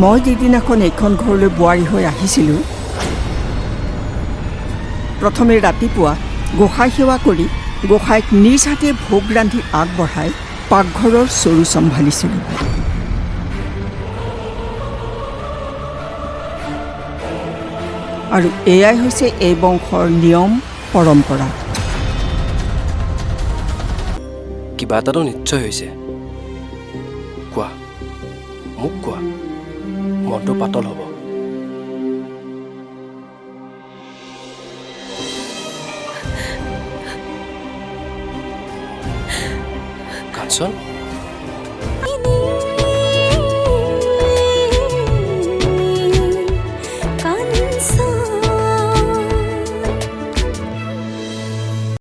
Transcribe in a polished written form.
মই যিদিনাখন এইখন ঘৰলৈ বোৱাৰী হৈ আহিছিলোঁ, প্ৰথমে ৰাতিপুৱা গোঁসাই সেৱা কৰি গোঁসাইক নিজ হাতে ভোগ ৰান্ধি আগবঢ়াই পাকঘৰৰ চৰু চম্ভালিছিলোঁ। আৰু এয়াই হৈছে এই বংশৰ নিয়ম পৰম্পৰা। কিবা এটাতো নিশ্চয় হৈছে। কোৱা, মোক কোৱা, মনটো পাতল হ'ব। কাঞ্চন,